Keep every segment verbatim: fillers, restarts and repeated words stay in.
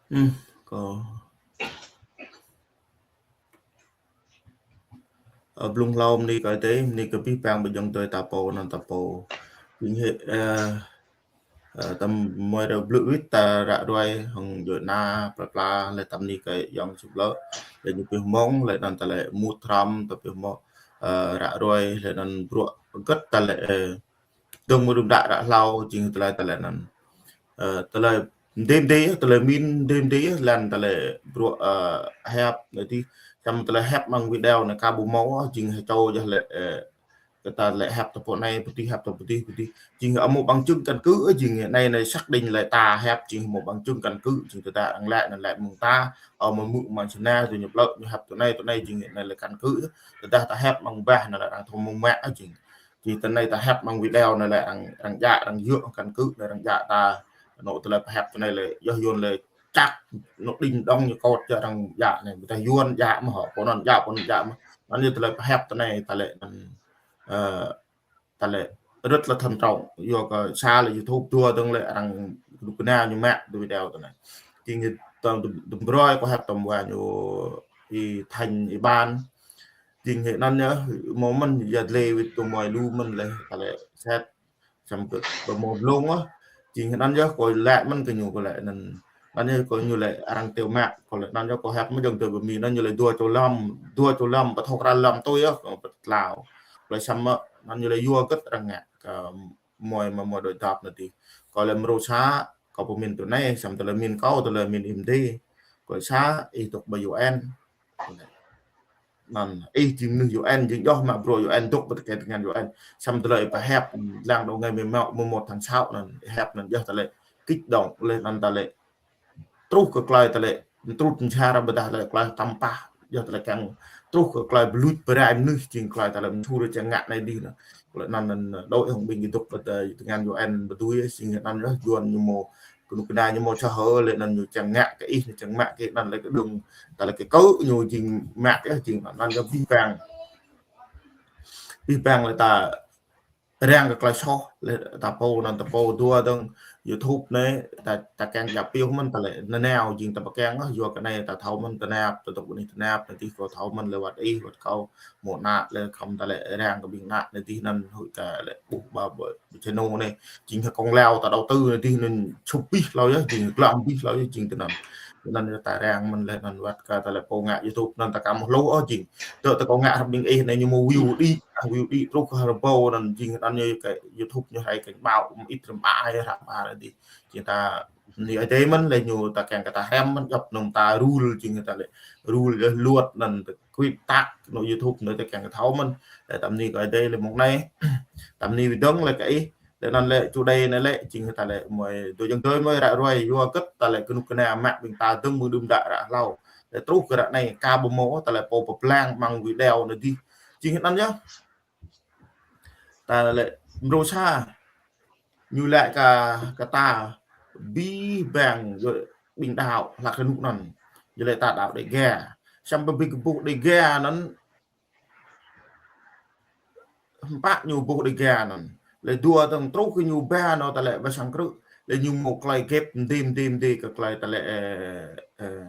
Hmm, kâo, ơ, blŭng hlâo mni kơ Ơi Adai, mni kơ pih pang ƀơ jŏng tui ta pô, anăn ta pô. Jing hĕ, ơ, ơ, tăm mơi rơ blŭ wĭt ta ră ruai hŏng djuê ana pla pla, leh tăm mni kơ ayŏng Sŭp Lơ, leh ñu pih mông, leh anăn ta lĕ mŭt hrăm, ta pih mông, ơ, ră ruai, leh anăn bruă găt ta lĕ, ơ, dơ̆ng mơ̆ng đưm đă ră hlâo, jing tơlơi, tơlơi anăn. Ơ, tơlơi mdê mdê, tơlơi mĭn mdê mdê, lăn tơlơi bruă, ơ, hĕp, anei dih, čăm tơlơi hĕp mơ̆ng video anei ka ƀu mâo, jing hĕ čô jah lĕ, ơ, kơ ta lĕ hĕp ta pô anei, pơdih hĕp ta pơdih, pơdih. Jing amâo bằng chứng căn cứ, jing anei anei xác định lĕ ta hĕp, jing amâo bằng chứng căn cứ, jing tơdah arăng lĕ, anăn lĕ mơ̆ng ta, ơ, mơ̆ng mŭk mơ̆ng sena, tui ñu plơ̆, ñu hĕp tui anei, tui anei, jing anei lĕ căn cứ. Tơdah ta hĕp mơ̆ng bah, anăn lĕ arăng thâo mơ̆ng mă, jing. Jing tơ anei ta hĕp mơ̆ng video anei lĕ arăng, arăng djă, arăng yua căn cứ anei arăng djă ta. Anôk tơlơi pơhĕp tơ anei lĕ, yơh yuôn lĕ čăk, anôk đĭng đŏng ñu kôt čơ arăng djă anei. Ƀiădah yuôn djă mơh, pô anăn djă, pô anăn djă mơh. Anăn yơh tơlơi pơhĕp tơ anei ta lĕ anăn, ơ, ta lĕ rất là thận trọng. Yua kơ sa lĕ YouTube, dua dơ̆ng lĕ arăng knŭk kna ñu mă tơ video tơ anei. Jing ñu tơm, tơm broi kơ hĕp tơm wa ñu Y Thanh Y Ban. Jing hĕ anăn yơh, mâo mơ̆n ya dlê wĭt kơ mơi lu mơ̆n leh, ta lĕ set, čăm kơ, kơ mâo dlông ah. Jing hĕ anăn yơh, kơ lĕ mơ̆n kơ ñu kơ lĕ anăn. Anăn yơh, kơ ñu lĕ arăng teo mă, kơ lĕ anăn yơh, kơ hĕp mơ̆ng jơ̆ng tơ ƀơ Mi, anăn ñu lĕ dua čô lăm, dua čô lăm, pơthâo kral lăm tui yơh, kơ pơtlao. Kơ lĕ čăm mă, anăn ñu lĕ yua găt arăng ngă, kơ mơi, mơi, mơi đuĕ dăp anei dih. Kơ lĕ mrô sa, kơ pơmĭn tơ anei, čăm tơlơi mĭn kâo, tơlơi mĭn Y Mdê. Kơ sa, ih dôk ƀơ U N. Anăn, ih jing mnuih U N, jing djŏ mă bruă U N, dôk ƀơ tơkeng tơngan U N. Čăm tơlơi pơhĕp, lăng dŏ ngày mười một, mười một tháng sáu anăn, hĕp anăn djŏ tơlơi kích động, leh anăn tơlơi truh kơ klei tơlơi mtrŭt mjhar, ƀiădah tơlơi klei tăm pah, djŏ tơlơi kiăng truh kơ klei bi luč bi rai mnuih, jing klei tơlơi mthur čiăng ngă anei dih anăn. Kơ lĕ anăn anăn, dôk hŏng ƀing gĭt dôk ƀơ tơkeng tơngan U N ƀơ dui, jing anăn yơh, yuôn ñu mâo, knŭk kna ñu mâo čah hơ, leh anăn ñu čiăng ngă kơ ih, ñu čiăng mă kơ anăn lĕ kơ đŭng, ta lĕ kơ kơ ñu jing mă kơ jing anăn yơh pih pang. Pih pang lĕ ta răng kơ klei soh, leh ta pô anăn ta pô dua dơ̆ng YouTube anei, ta, ta kiăng djă pioh mơ̆n ta lĕ nanao jing ta pơkiăng ah, yua kơ anei ta thâo mơ̆n tơnap, ta dôk ƀơ anei tơnap, anei dih kâo thâo mơ̆n leh wăt ih, wăt kâo, mâo ană leh khăm ta lĕ răng kơ ƀing ană anei dih anăn huĭ kơ lĕ ƀuh ba ƀơ channel anei. Jing hĕ kông leo ta đầu tư anei dih anăn čŭp pih hlâo yơh, jing glăm pih hlâo yơh, jing tơ anăn. Anăn ta răng mơ̆n leh anăn wăt kơ ta lĕ pô ngă YouTube anăn ta ka mâo hluh ôh jing. Tơ ta kâo ngă hrăm ƀing ih anei ñu mâo view đĭ, ah, view đĭ truh kơ hră bâo anăn jing anăn ñu kơ YouTube ñu hrăm cảnh báo, mơĭt hrăm ai, hrăm ai anei dih. Jing ta ni ai tê mơ̆n leh ñu ta kiăng kơ ta hrăm mơ̆n djŏp anăn ta rule jing ta lĕ rule leh luăt anăn ta quy tắc anôk YouTube anăn ta kiăng kơ thâo mơ̆n. Leh tăm ni kơ ai tê leh mông anei. Tăm ni wĭt dơ̆ng leh kơ ih. Leh anăn lĕ chủ đề anei lĕ, jing ta lĕ mơi, dua jơ̆ng tui mơi ră ruai, yua găt ta lĕ knŭk kna mă ƀing ta dơ̆ng mơ̆ng đưm đă ră hlâo. Leh truh kơ ră anei ka ƀu mâo, ta lĕ pô pơblang mơ̆ng video anei dih. Jing anăn yơh. Ta lĕ mrô sa. Ñu lĕ kơ, kơ ta bi bang ƀing đăo hlăk knŭk anăn. Ñu lĕ ta đăo Đêga. Čăm pơ bi kơ ƀuh Đêga anăn, hmpă ñu ƀuh Đêga anăn. Leh dua dơ̆ng truh kơ ñu ba anăn ta lĕ ba sang krư̆. Leh ñu mâo klei gĕp mdê mdê mdê kơ klei ta lĕ, ơ, ơ,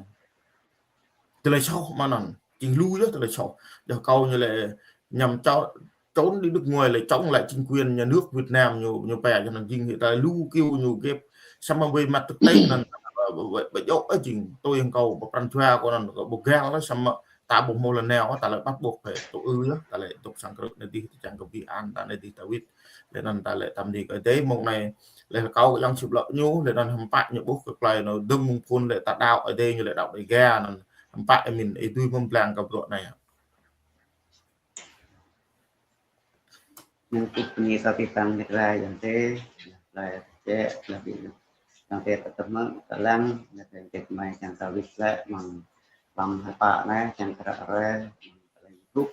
tơlơi soh mơ̆ng anăn. Jing lu yơh tơlơi soh. Djŏ kâo ñu lĕ ñăm čô trốn đi nước ngoài lĕ chống lại chính quyền nhà nước Việt Nam ñu, ñu pia, cho nên jing hĕ ta lu kơ ñu gĕp. Samơ̆ về mặt thực tế anăn, ơ, ƀơ, ƀơ, ƀơ djŏ, ơ, jing tui hŏng kâo, ƀơ pran jua kâo anăn, kâo ƀơ găl leh samơ̆ ta ƀuh mâo leh nao, ta lĕ bắt buộc phải tụi ư yơh, ta lĕ dôk sang krư̆ anei dih, ta čiăng kơ bi an, ta anei dih ta wĭt. Leh anăn ta lĕ tăm ni kơ ai tê mông anei, leh kâo kơ ayŏng Sŭp Lơ ñu, leh anăn hmpă ñu ƀuh kơ klei anăn dơ̆ng mơ̆ng phŭn lĕ ta đăo ai tê ñu lĕ đăo Đêga anăn, hmpă ih mĭn ih dưi mơ̆ng blang kơ bruă anei. Ñu kŭp ni sa ti tăng ni krai yang te, lai te, lai ti tăng te ta tơmă, ta lăng, lai te te mai yang ta wĭt lĕ mơ̆ng, mơ̆ng hmpă anei, yang kra re, mơ̆ng ta lăng kŭp,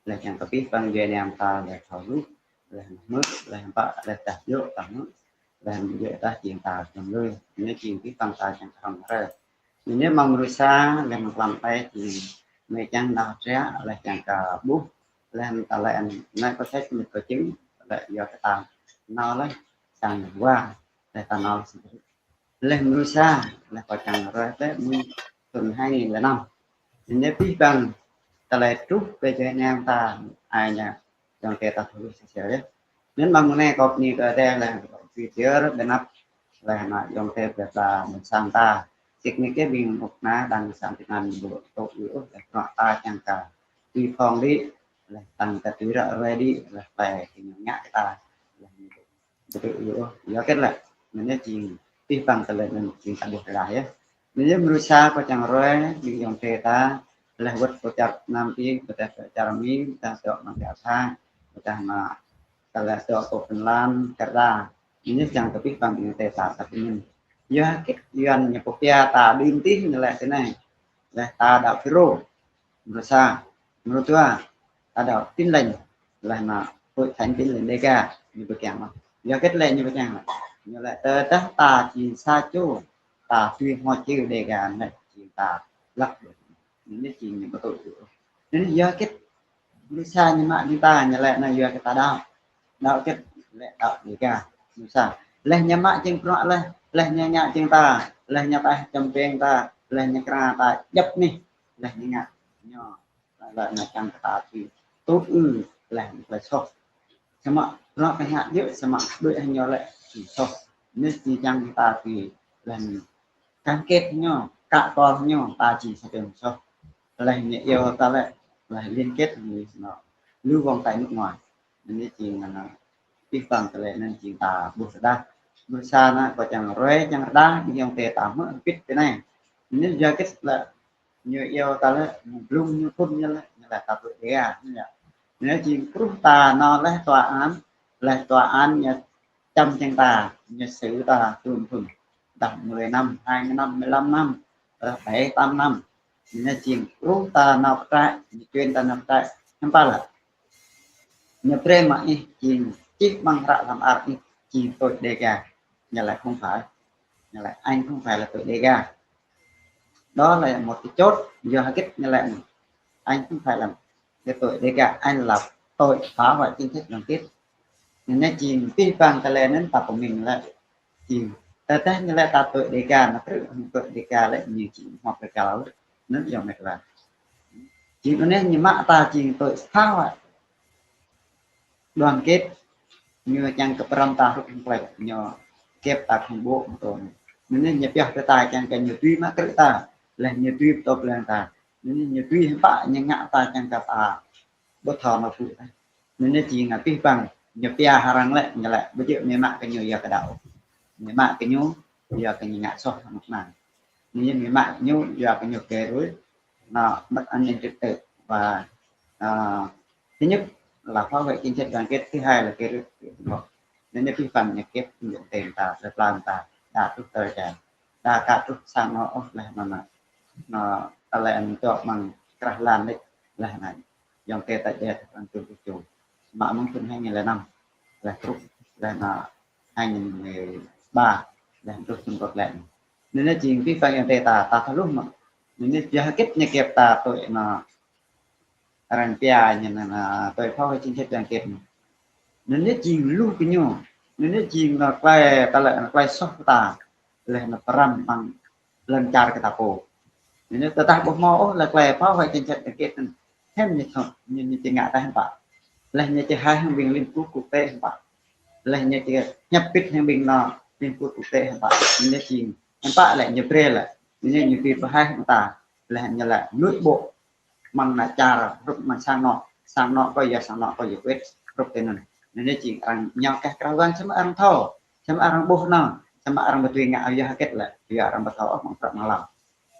leh yang ta pih pang Việt Nam ta leh thâo lu, leh mơ̆, leh hmpă, leh dah yŏ ta mơ̆, leh yŏ dah jing ta tơm lu, ñu jing pih pang ta yang kram re. Ñu mơ̆ng mrô sa, leh mơ̆ng klam te jing, mơi čiăng nao tria, leh čiăng kơ ƀuh, leh ta lĕ anei kơ sĕ mĭt kơ čing, leh yua kơ ta nao leh, sang wa, leh ta nao sĭt. Leh mrô sa, leh kâo čiăng ruai leh mơ̆ng thŭn hai nghìn lẻ năm. Anei pih păng tơlơi truh kơ jih jang ta, ai ñu, ayŏng adei ta thâo sĭt yơh. Anăn mơ̆ng anei kâo bni kơ adei leh, video ƀiădah leh anăn ayŏng adei ta msĕ ta. Sĭt nik kơ ƀing ƀuôn sang ta đang sang ti anăn ƀuh tŭ ư ôh, leh bruă ta čiăng kơ tui phong đĭ, leh čiăng kơ tui ră ruai đĭ, leh klei ñu ngă kơ ta, leh ñu tŭ ư ôh, yua kơ leh. Anăn jing pih păng tơlơi anăn jing ta ƀuh tơdah yơh. Anei mrô sa kâo čiăng ruai, ƀing ayŏng adei ta, leh wăt kơ čar Nam ti, kơ čar Mi, kơ čar Măng kơ Thái, kơ čar Na, kơ leh čar kơ Phần Lan, Canada. Anei čiăng kơ pih păng ƀing ayŏng adei ta, ta pơmĭn. Yua kơ Yuăn ñu pơpia ta đưm ti ñu leh ti anei. Leh ta đăo FULRO. Mrô sa, mrô dua, ta đăo Tin Lành, leh anăn Hội Thánh Tin Lành Đêga, ñu pơkiăng mơh. Yua kơ leh ñu pơkiăng leh. Ñu leh tơdah ta jing sa čô, ta tui hmâo chữ Đêga anei jing ta lăp. Anei jing ñu pơtô. Anei yua kơ mrô sa ñu mă ñu ta ñu leh anăn yua kơ ta đăo. Đăo kơ leh đăo Đêga. Mrô sa. Leh ñu mă jing bruă leh, leh ñu ngă jing ta, leh ñu taih čăm ping ta, leh ñu kra ta djăp nik, leh ñu ngă ñu leh anăn čiăng kơ ta tui tŭ ư leh klei soh. Samơ̆ bruă kơ ngă yơh samơ̆ đuĕ hŏng ñu leh tui soh. Anei jing čiăng kơ ta tui leh cam kết ñu, kă kol ñu, ta jing sa čô soh. Leh ñu iêu ta leh, leh liên kết ñu snoh. Lu wŏng tai nuk ngoi. Anei jing anăn pih păng tơlơi anăn jing ta ƀuh tơdah. Mrô sa anăn kâo čiăng ruai čiăng rơđah, ƀing ayŏng adei ta hmư̆ pĭt ti anei. Anei yua kơ leh ñu iêu ta leh, ñu blŭng ñu phŭn ñu leh, ñu leh ta tui Đêga, ñu leh. Anei jing truh ta nao leh tòa án, leh tòa án ñu čăm jing ta, ñu xử ta tŭm phŭn. Dah mười năm, hai mươi năm, mười lăm năm, leh bảy, tám năm. Anei jing truh ta nao pơ trại, ñu chuyển ta nao pơ trại, hiưm pă leh. Ñu brei mă ih jing čih ƀăng hră hlăm ar ih jing tui Đêga. Ñu leh không phải. Ñu leh anh không phải là tui Đêga. Đó là một cái chốt, yua hơgĕt ñu leh anh không phải là cái tui Đêga, anh là tui phá hoại chính sách đoàn kết. Anei jing pih păng tơlơi anăn ta pơmĭn leh. Jing tơdah ñu leh ta tui Đêga, anăn krư̆ hŏng tui Đêga leh ñu jing hmâo kơ kal. Anăn yua mĕt wa. Jing anei ñu mă ta jing tui phá hoại đoàn kết. Ñu čiăng kơ pơrăm ta hrup hŏng klei ñu kĕp ta khŏng ƀô̆ mtô. Anăn ñu pioh kơ ta čiăng kơ ñu tui mă krư̆ ta, leh ñu tui ptô pleng ta. Anăn ñu tui hiưm pă ñu ngă ta čiăng kơ ta ƀu thâo nao pŭ ta. Anăn jing pih păng ñu pia arăng leh, ñu leh, ƀu djŏ ñu mă kơ ñu yua kơ đăo. Ñu mă kơ ñu yua kơ ñu ngă soh mơ̆ng anăn. Anăn ñu mă kơ ñu yua kơ ñu kơ rui, nó mất an ninh trật tự. Và, à, thứ nhất là phá hoại chính sách đoàn kết, thứ hai là kơ rui. Anăn pih păng ñu kĕp ñu tên ta, leh plan ta, đa truh tơ čar. Đa ka truh sang anôk ôh leh anăn. Anăn tơlơi anăn tŏ mơ̆ng krah lan đĕč leh anăn. Ayŏng adei ta djăt anăn tŭ tŭ. Mă mơ̆ng thŭn hai nghìn lẻ năm. Leh truh, leh anăn hai nghìn mười ba, leh truh thŭn kơ leh. Anăn jing pih păng ayŏng adei ta, ta thâo lu mơh. Anăn yua hơgĕt ñu kĕp ta tui anăn arăng pia ñu anăn tui phá hoại chính sách đoàn kết. Anăn jing lu kơ ñu. Anăn jing anăn klei ta leh anăn klei soh kơ ta. Leh anăn pơrăm mơ̆ng lăn čar kơ ta pô. Anăn tơdah ƀu hmâo ôh leh klei phá hoại chính sách đoàn kết anăn. Hiưm ñu thâo, ñu, ñu či ngă ta hiưm pă. Leh ñu či hai hŏng ƀing Liên Quốc quốc tế hiưm pă. Leh ñu či hiăp pĭt hŏng ƀing anăn Liên Quốc quốc tế hiưm pă. Anăn jing hiưm pă leh ñu brei leh. Anăn ñu bi pơhaih hŏng ta. Leh ñu leh nội bộ mơ̆ng anăn čar hrup mơ̆ng sang anôk. Sang anôk kơ yua sang anôk kơ yua wĭt hrup ti anăn. Anăn jing arăng ñu kah krah wang samơ̆ arăng thâo. Samơ̆ arăng ƀuh anăn. Samơ̆ arăng ƀu tui ngă yua hơgĕt leh. Yua arăng ƀu thâo ôh mơ̆ng prăk mơ̆ng lam.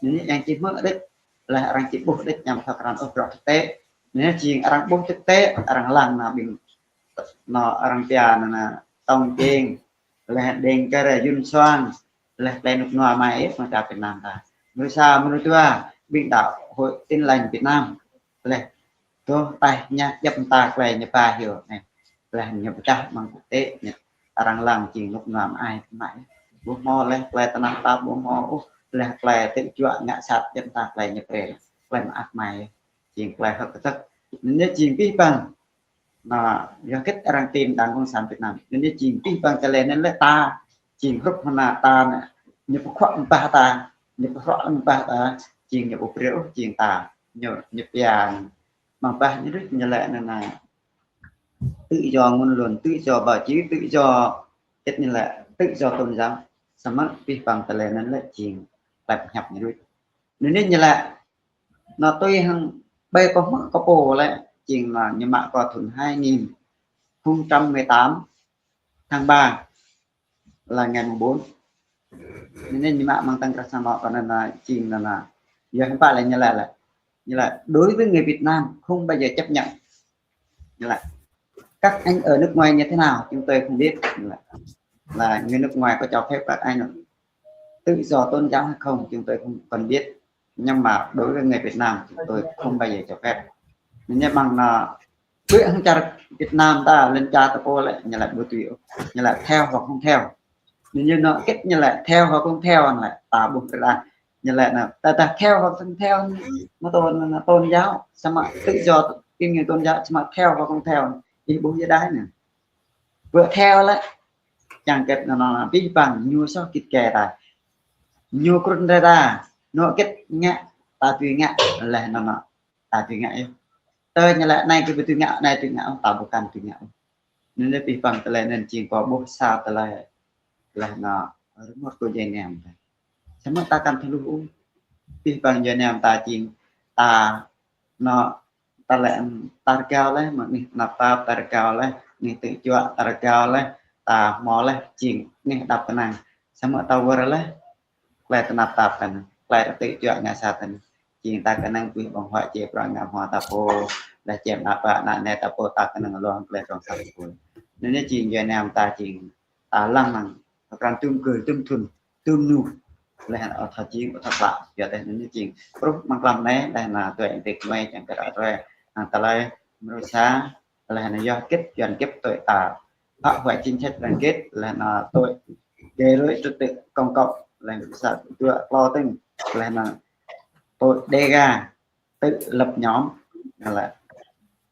Anăn jing či hmư̆ đĕč. Leh arăng či ƀuh đĕč ñu ƀu thâo krăn ôh bruă thực tế. Anăn jing arăng ƀuh thực tế, arăng lăng anăn ƀing anăn arăng pia anăn Tông Chèn, leh Đêng Kơ Yun Suang, leh klei nuk nua mai ih mơ̆ng čar Việt Nam ta. Mrô sa, mrô dua, ƀing đăo Hội Tin Lành Việt Nam. Leh tơ taih ñu djăp mta klei ñu ba hiu anei. Leh ñu pơčah mơ̆ng quốc tế ñu arăng lăng jing nuk nua mai mă. Ƀu hmâo leh klei tnah tap ƀu hmâo ôh, leh klei tĭ juă ngă sat djăp mta klei ñu brei. Klei mơak mai. Jing klei hơ̆k kơtơ̆k. Anăn jing pih păng. Anăn yua hơgĕt arăng tìm đảng cộng sản Việt Nam. Anăn jing pih păng tơlơi anăn leh ta jing hrup hŏng anăn ta anăn. ñu pơkhuă mbah ta, ñu pơkhuă mbah ta, jing ñu ƀu brei ôh jing ta, ñu, ñu pia, mă mbah ñu đuč ñu lĕ anăn, tự do ngôn luận, tự do báo chí, tự do, hĕt ñu lĕ tự do tôn giáo, samơ̆ pih păng tơlơi anăn lĕ jing klei pơhiăp ñu đuč. Anăn ñu lĕ, anăn tui hăng ƀai kơ mơ̆ kơ pô lĕ, jing anăn ñu mă kơ thŭn hai nghìn không trăm mười tám tháng ba là ngày mùng bốn. Anăn ñu mă mơ̆ng tăng krah sang mâo kơ anăn, anăn jing anăn, anăn. Yua hơpă lĕ ñu lĕ lĕ. Ñu lĕ, đối với người Việt Nam không bao giờ chấp nhận. Ñu lĕ, các anh ở nước ngoài như thế nào, chúng tôi không biết. Ñu lĕ, là người nước ngoài có cho phép các anh tự do tôn giáo hay không, chúng tôi không cần biết. Nhưng mà đối với người Việt Nam, chúng tôi không bao giờ cho phép. Anăn ñu mơ̆ng anăn, ƀiă hŏng čar Việt Nam ta, lăn čar ta pô lĕ, ñu lĕ ƀu tui, ñu lĕ theo hoặc không theo. Anăn ñu anăn hĕt ñu lĕ theo hoặc không theo, anăn lĕ ta ƀuh kơ đa. Ñu lĕ anăn, ta, ta theo hoặc không theo, anăn tôn, anăn tôn giáo, samơ̆ tự do tín ngưỡng tôn giáo, samơ̆ theo hoặc không theo, ih ƀuh ya đai anăn. Ƀu theo lĕ, čiăng hĕt anăn, anăn, pih păng, ñu soh kĭt kơ ta. Ñu krŭn drei ta, anăn hĕt ngă, ta tui ngă, leh anăn, anăn, ta tui ngă yơh. Tơ ñu lĕ anei kơ ƀu tui ngă, anei tui ngă, ôh, ta ƀu kăn tui ngă. Anăn lĕ pih păng tơlơi anăn jing kơ ƀuh sa tơlơi, leh anăn, rơngot kơ djuê ana ta. Samơ̆ ta kăn thâo lu ôh. Pih păng djuê ana ta jing, ta, anăn, ta lĕ, ta rơgao leh, mă anih tnap tap ta rơgao leh, anih tư̆ juă ta rơgao leh, ta hmâo leh, jing anih đăp knang. Samơ̆ ta wơr leh, klei tnap tap ta anăn, klei tư̆ juă ngă sat ta anăn. Jing ta knang pui ƀơ̆ng huă čê prŏng ngă hmua ta pô, leh čem apa anăn anei ta pô ta knang luang klei trong sat ta pô. Anăn ñu jing djuê ana ta jing, ta lăng năng, krăn tŭm gơl, tŭm thŭn, tŭm nu. Leh anăn ơ thâo jing, ơ thâo klă, yua teh anăn ñu jing. Prŭh mơ̆ng klăm anei, leh anăn tui ing tê kmei čiăng kơ ră ruai, anăn tơlơi mrô sa, leh anăn yua hĕt, yua hĕt tui ta. Phá hoại chính sách đoàn kết, leh anăn tui gây rối trật tự công cộng, leh anăn sa dua klô tưng, leh anăn tui Đêga, tự lập nhóm, là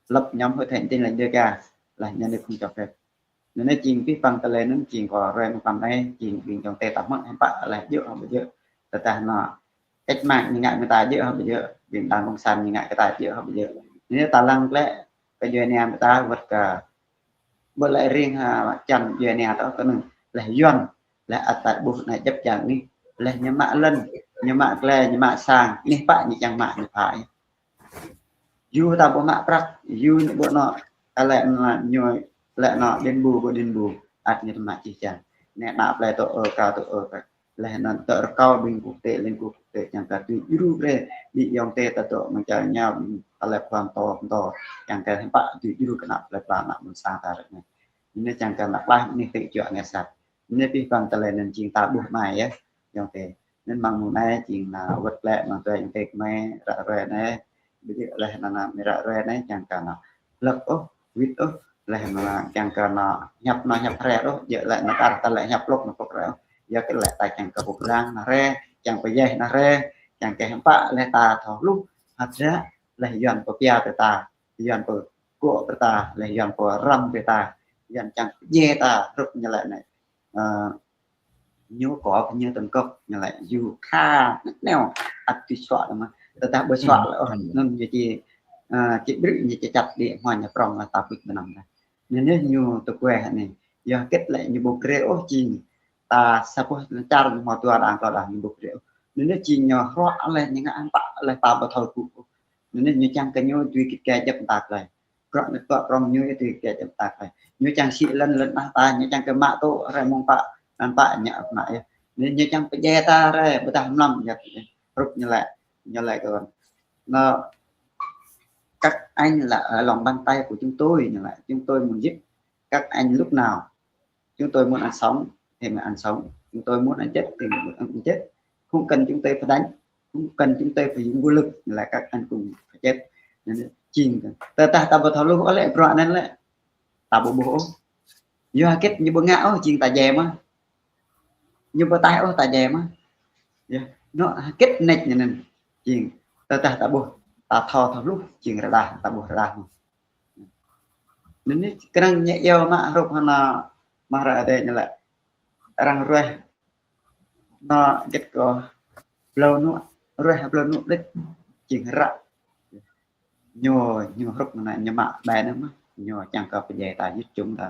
lập nhóm hội thánh Tin Lành Đêga, là nhà nước không cho phép. Anăn ñu jing pih păng tơlơi anăn jing kơ rem tăm anei, jing ƀing ayŏng adei ta mơ̆ng hơpă leh djŏ hŏng ƀu djŏ. Tơdah anăn cách mạng ñu ngă kơ ta djŏ hŏng ƀu djŏ, ƀing đảng cộng sản ñu ngă kơ ta djŏ hŏng ƀu djŏ. Anăn ta lăng lĕ, kơ djuê ana ta wăt kơ ƀu lĕ riêng ha čăn djuê ana ta kơ anăn, leh Yuăn, leh ăt ta ƀuh anei djăp jang anih, leh ñu mă lăn, ñu mă klei, ñu mă sang, anih pă ñu čiăng mă ñu pă. Yua ta ƀu mă prăk, yua ñu ƀu anăn, ta lĕ anăn ñu, lĕ anăn đền bù ƀu đền bù, ăt ñu mă čih čang. Anei anăn plei tơ ơ, krao tơ ơ, leh anăn tơ rơkâo ƀing quốc tế, Liên Quốc quốc tế, čiăng kơ tui djru brei, ƀing ayŏng adei ta dôk mơ̆ng čar ñu, ta lĕ kuam to, to, čiăng kơ hơpă tui djru kơ anăn plei pla anăn ƀuôn sang ta ră anei. Anăn čiăng kơ anăn plah anih tư̆ juă ngă sat. Anăn pih păng tơlơi anăn jing ta ƀuh mai yơh, ayŏng adei. Anăn mơ̆ng mơ̆ng anei jing anăn wăt lĕ mơ̆ng tơ ing tê kmei ră ruai anei, ƀu djŏ leh anăn, anăn mơ̆ng ră ruai anei čiăng kơ anăn hlăk ôh, wĭt ôh, leh anăn čiăng kơ anăn hiăp anăn hiăp hriê ôh, djŏ leh anăn tar ta lĕ hiăp lŏk anăn pŏk rei ôh. Yua kơ lĕ ta čiăng kơ pŭk rang anăn hriê, čiăng pơjeh anăn hriê, čiăng kơ hơpă leh ta thâo hluh, hăt ră, leh Yuăn pơpia brei ta, Yuăn pơkŏ brei ta, leh Yuăn pơrăm brei ta, Yuăn čiăng pơjeh ta, rup ñu lĕ anei. Ơ, ñu kŏ ñu tơngkŏk, ñu lĕ yua kha nĕ neo, ăt tui suă leh mơh. Tơdah ƀu suă leh ôh, anăn ñu či, ơ, či brư̆ ñu či čăt đĭ hmua ñu prŏng leh ta pĭt mnăm leh. Anăn ñu tơ kuê anei, yua hĕt lĕ ñu ƀu brei ôh jing ta sa boh čar ñu mâo dua đang klâo đang ñu ƀu brei ôh. Anăn jing ñu hruă leh ñu ngă hơpă leh ta ƀu thâo gŭ ôh. Anăn ñu čiăng kơ ñu dưi kĭt kơ djăp mta klei. Krŏk anei krŏk prŏng ñu dưi kĭt kơ djăp mta klei. Ñu čiăng sĭ lăn lăn anăn ta, ñu čiăng kơ mă tŭ hriê mơ̆ng pă, anăn pă ñu mă yơh. Anăn ñu čiăng pơjeh ta hriê, ƀiădah mlam yơh. Rup ñu lĕ, ñu lĕ kơ anăn. Nó, các anh là ở lòng bàn tay của chúng tôi, ñu lĕ, chúng tôi muốn giết các anh lúc nào. Chúng tôi muốn anh sống thì mình anh sống. Chúng tôi muốn anh chết thì mình anh chết. Không cần chúng tôi phải đánh. Không cần chúng tôi phải dùng vũ lực là các anh cũng phải chết. Anăn jing. Tơdah ta ƀu thâo hluh ôh lĕ, bruă anăn lĕ. Ta ƀu ƀuh ôh. Yua hơget ñu ƀu ngă ôh, jing ta djiê mơh. Ñu ƀu taih ôh, ta djiê mơh. Yơh. Anăn hơget nĕč anăn. Jing. Tơdah ta ƀuh, ta thâo thâo hluh, jing rơđah, ta ƀuh rơđah mơh. Anăn ñu knŏng ñu iêu mă hrup hŏng anăn mơ̆ng ră anei ñu lĕ. Arăng ruêh. Nŏ gĭt kơ blâo nŭ, rueh blâo nŭ đĭt, jing ră. Ñu, ñu hrup nă ñu mă ƀai nă mơh, ñu čiăng kơ pơdjai ta jŭt jŭm ta.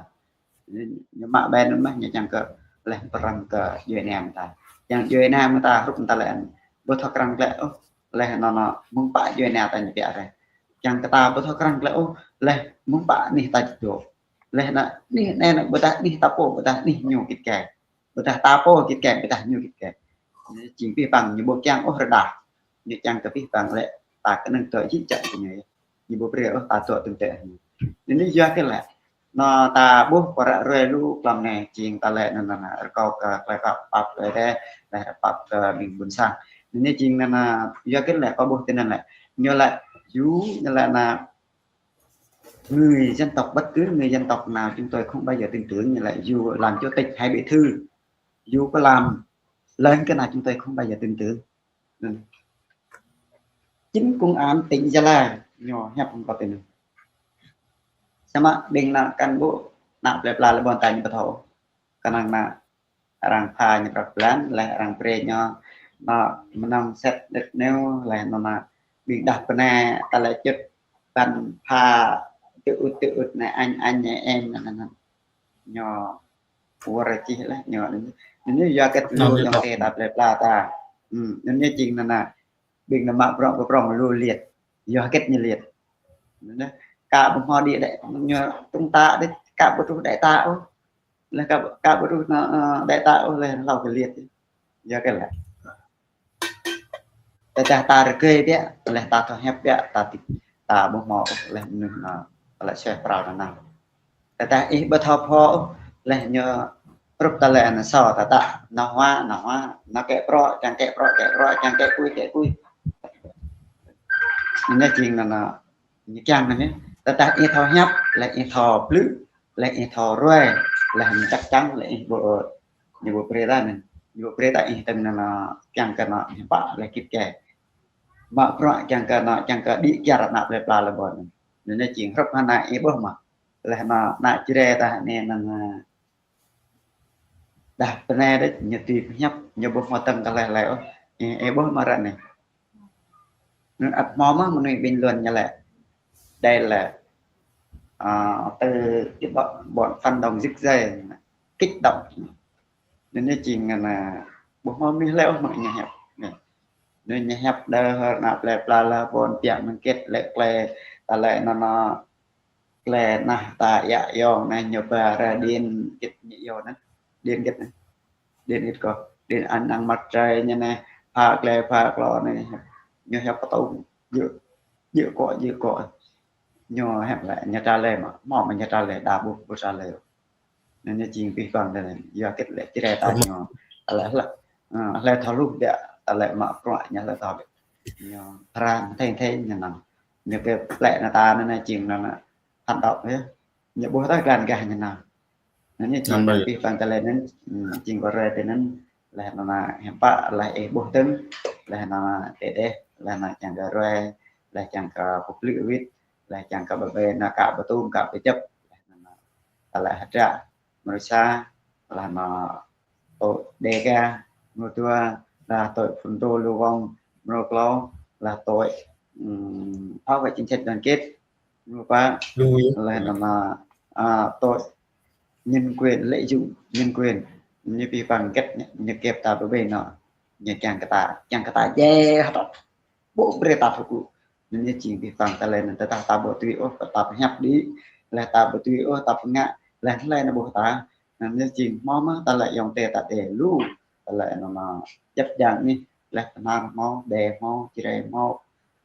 Ñu mă ƀai nă mơh, ñu čiăng kơ leh prăng kơ djuê ana ta. Čiăng djuê ana ta hrup ta lĕ, ƀu thâo krăng lĕ ôh, leh nŏ nŏ mơ̆ng pă djuê ana ta ñu pia reh. Čiăng kơ ta ƀu thâo krăng lĕ ôh, leh mơ̆ng pă anih ta jŭt. Leh nă anih anei nă ƀudah anih ta pô, ƀudah anih ñu gĭt gai. Ƀudah ta pô gĭt gai, ƀudah ñu gĭt gai. Ñu jing pih păng ñu ƀu kiăng ôh rơđah. Ñu čiăng kơ pih păng lĕ ta knŏng tơ jih jăk kơ ñu. Ñu ƀu brei ôh ta tơ tơ̆ng tơ. Ñu anei yua kơ lĕ. Nŏ ta ƀuh kơ ră ruai lu klăm anei jing ta lĕ nă nă nă rơkâo kơ klei pap pap klei reh, leh pap kơ ƀing ƀuôn sang. Ñu anei jing nă nă yua kơ lĕ kơ ƀuh tơ năn lĕ. Ñu lĕ, ñu, ñu lĕ nă người dân tộc, bất cứ người dân tộc nào chúng tôi không bao giờ tin tưởng, như là dù làm chủ tịch hay bí thư, dù có làm lớn cái nào chúng tôi không bao giờ tin tưởng. Ừ. Chính công an tỉnh Gia Lai, ñu hiăp hŏng kơ tin. Samơ̆ ƀing nă cán bộ, nă plei pla lĕ ƀuôn ta ñu ƀu thâo. Knŏng nă arăng pha ñu prăp blan, leh arăng brei ñu, nă mnơ̆ng set đet nêu, leh nă nă ƀing đah pnai, ta lĕ čŭt, ƀăng pha, tơ ut, tơ ut, nă añ, añ, nă em, nă nă nă. Ñu wơr čih leh, ñu, ñu yua kơ lu ayŏng adei ta plei pla ta. Hmm, ñu jing nă nă, ƀing nă mă prŏng, prŏng lu liêt. Yua kơ ñu liêt. Nă, ka ƀu hmâo đĭ đĕ, ñu tŭng ta đĭ, ka ƀu truh đĕ ta ôh. Leh ka, ka ƀu truh nă, ơ, đĕ ta ôh leh hlâo kơ liêt. Yua kơ lĕ. Tơdah ta rơgơi biă, leh ta thâo hiăp biă, ta ti, ta ƀu hmâo ôh leh mnuih nă, leh seh pral nă nă. Tơdah ih ƀu thâo pô ôh, leh ñu rup ta lĕ nă sô ta ta, nă hua, nă hua, nă kĕ prŏ, čiăng kĕ prŏ, kĕ prŏ, čiăng kĕ kui, kĕ kui. Ñu jing nă nă, ñu kiăng nă ñu. Tơdah ih thâo hiăp, leh ih thâo blư̆, leh ih thâo ruai, leh ñu chắc chắn, leh ih ƀu, ñu ƀu brei ta nă, ñu ƀu brei ta ih tơ̆ng nă nă, kiăng kơ nă, ñu pă leh gĭt gai. Mă prŏ kiăng kơ nă, kiăng kơ đĭ kyar nă plei pla lĕ ƀuôn. Ñu jing hrup hă nă ih ƀuh mơh. Leh nă, nă Jrai ta nê nă, nă đah pnai đĕ, ñu tui pơhiăp, ñu ƀuh mâo tơ̆ng kơ leh leh ôh. Ih, ih ƀuh mơh ră anei. Nŭn ăt hmâo mơh mnuih bình luận ñu lĕ. Đây là, à, từ cái bọn, bọn phản động rục rê, kích động. Nŭn ñu jing nă, ƀuh mâo mnuih leh ôh mă ñu hiăp. Nŭn ñu hiăp đơ hơr nă plei pla leh ƀuôn piă mơ̆ng gĭt leh klei, ta lĕ nă nă, klei nah ta yak yong nah ñu ba ra điện gĭt ñu yô nah. Điện gĭt nah. Điện gĭt kơ. Điện ăn năng mặt trời ñu nah. Pha klei pha klô nah. Ñu hiăp kơ tŭ. Jư, jư kơ, jư kơ. Ñu hiăp lĕ, ñu trả lời mă. Mâo mă ñu trả lời, đa ƀuh, ƀuh trả lời. Nŭn ñu jing pih păng tơ năn, yua kơ lĕ Jrai ta ñu, ta lĕ hlei, ơ, hlei thâo luh biă, ta lĕ mă prŏ ñu hlei thâo biă. Ñu pran thêñ thêñ ñu năn. Ñu kơ lĕ nă ta năn jing năn, năn, hăt đăo yơh. Ñu ƀuh ta gan gah ñu năn. Nŭn ñu jing pih păng tơ lĕ năn, hmm, jing kơ rê tơ năn, leh năn hiam pă, leh ih ƀuh tơ̆ng, leh năn tê đeh, leh năn čiăng kơ ruai, leh čiăng kơ pŭk lư̆ wĭt, leh čiăng kơ ƀai ƀai nă ka ƀu tŭm, ka ƀu jăp, leh năn ta lĕ hdră, mrô sa, leh năn tui Đêga, mrô dua, leh tui Phunro Lu Wong, mrô klâo, leh tui, ừm, bảo vệ chính sách đoàn kết, mrô pă, leh năn, à, tui nhân quyền, lợi dụng nhân quyền, ñu pih păng gĭt, ñu kĕp ta ƀai ƀai nă, ñu čiăng kơ ta, čiăng kơ ta jĕ hă ta. Ƀu brei ta pơkŭ. Nŭn ñu jing pih păng tơ lĕ năn tơdah ta ƀu tui ôh, ta pơhiăp đĭ, leh ta ƀu tui ôh, ta pơngă, leh hlei nă ƀuh ta. Nŭn ñu jing hmâo mơh ta lĕ yŏng tê ta tê lu, ta lĕ năn năn jăp jang anih, leh Bahnar hmâo, Đê hmâo, Jrai hmâo,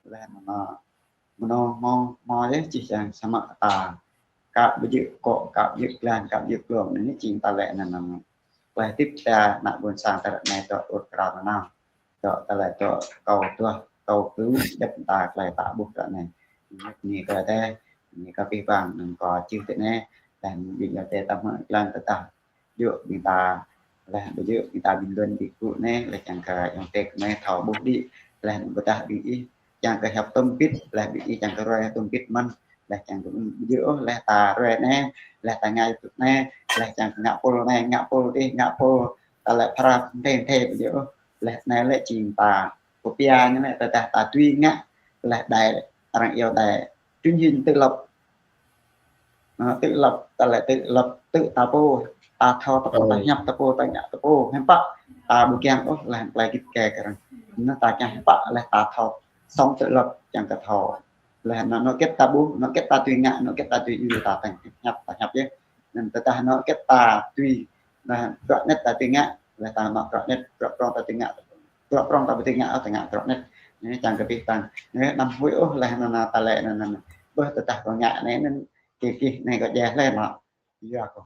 leh năn năn mnô hmâo, hmâo yơh čih jang samơ̆ ta. Ka ƀu jư̆ kơ, ka ƀu jư̆ klan, ka ƀu jư̆ klông, nŭn ñu jing ta lĕ năn năn. Klei hdĭp ta nă ƀuôn sang ta ră anei tơ ur krao năn năn. Tơ ta lĕ tơ kâo tuah, kâo kơ djăp ta klei ta ƀuh ră anei. Ñu kơ tê, ñu kơ pih păng, năn kơ čih tê nê, leh ƀing yŏng tê ta mă klan tơdah. Jŭ ƀing ta, leh ƀu jŭ ƀing ta bình luận ƀing kŭ nê, leh čiăng kơ yŏng tê kơ nê thâo ƀuh đĭ, leh ƀudah ƀing ih, čiăng kơ hiăp tŭm bĭt, leh ƀing ih čiăng kơ ruai tŭm bĭt mơ̆n, leh čiăng kơ ƀu jŭ ôh, leh ta ruai nê, leh ta ngă tŭ nê, leh čiăng kơ ngă pôl nê, ngă pôl dih, ngă pôl, ta lĕ phara mthê mthê ƀu djŏ ôh. Leh anei lĕ jing ta pia ñu lĕ tơdah ta dưi ngă, leh đai arăng iêu đai truyền hình tự lập. Tự lập, ta lĕ tự lập, tự ta pô, ta thâo ta pô, ta hiăp ta pô, ta ngă ta pô, hiư̆m pă ta ƀu kiăng ôh leh klei gĭt gai kơ arăng. Anăn ta kiăng hiư̆m pă leh ta thâo, sống tự lập čiăng kơ thâo. Leh anăn anôk gĭt ta ƀuh, anôk gĭt ta dưi ngă, anôk gĭt ta dưi djru ta tơ̆ng hiăp, ta hiăp yơh. Anăn tơdah anôk gĭt ta dưi, leh bruă anei ta dưi ngă, leh ta mă bruă anei, bruă prŏng ta dưi ngă, bruă prŏng ta ƀu dưi ngă, ta ngă bruă anei. Anei čiăng kơ bi tăng. Anei năm huĭ ôh leh anăn ta lĕ anăn, anăn. Bơ tơdah kơ ngă anei anăn kih kih anei kơ djeh leh mă. Yua kơ.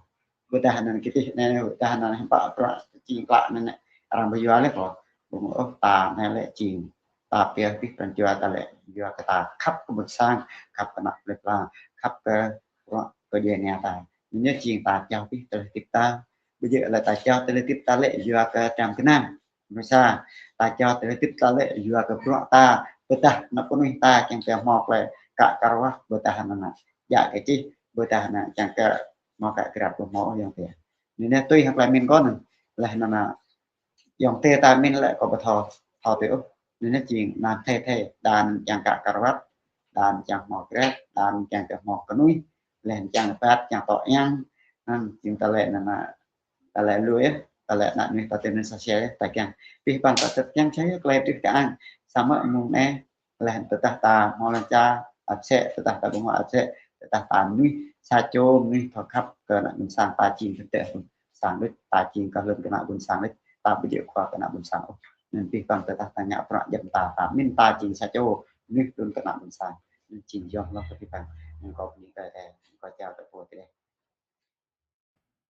Ƀiădah anăn kih kih anei, ƀiădah anăn hiư̆m pă bruă jing klă anăn arăng ƀu yua leh kơ. Ƀu ôh ta anei lĕ jing. Ta pia bi pran jua ta lĕ yua kơ ta khăp kơ ƀuôn sang, khăp kơ ană plei pla, khăp kơ bruă kơ djuê ana ta. Anăn jing ta jao bi tơlơi hdĭp ta. Ƀu djŏ lĕ ta jao tơlơi hdĭp ta lĕ yua kơ tram knang. Msĕ sa, ta jao tơlơi hdĭp ta lĕ yua kơ bruă ta, ƀiădah anăn knuih ta kiăng pia mâo klei kă kơ ruah ƀiădah anăn. Djă kơ čih ƀiădah anăn čiăng kơ mâo kă grăp ƀu mâo ayŏng adei. Anei tui hŏng klei mĭn kâo anăn, leh anăn ayŏng adei ta mĭn lĕ kâo ƀu thâo, thâo tui ôh. Anăn jing anăn thê thê, đa anăn čiăng kă kơ ruah, đa anăn čiăng mâo grăp, đa anăn čiăng kơ mâo knuih, leh anăn čiăng pat, čiăng tŏ yang, anăn jing ta lĕ anăn, ta lĕ lui, ta lĕ anăn mnuih ta tui anăn sa sel, ta kiăng. Bi păng ta tơt kiăng sa klei tui kơ ang, samơ̆ mơ̆ng anei, leh tơdah ta mâo lăn čar, ăt sĕ, tơdah ta ƀu mâo ăt sĕ, tơdah ta mnuih sa čô, mnuih thâo khăp kơ ană ƀuôn sang ta jing kơ tơdah ƀuôn sang đuč, ta jing kơ hlŭn kơ ană ƀuôn sang đuč, ta ƀu djŏ khua kơ ană ƀuôn sang ôh. Anăn bi păng tơdah ta ngă bruă jăm ta, ta mĭn ta jing sa čô, mnuih hlŭn kơ ană ƀuôn sang. Anăn jing yơh lŏ kơ bi păng, anăn kâo bơni kơ, kơ jao kơ pô tơdah.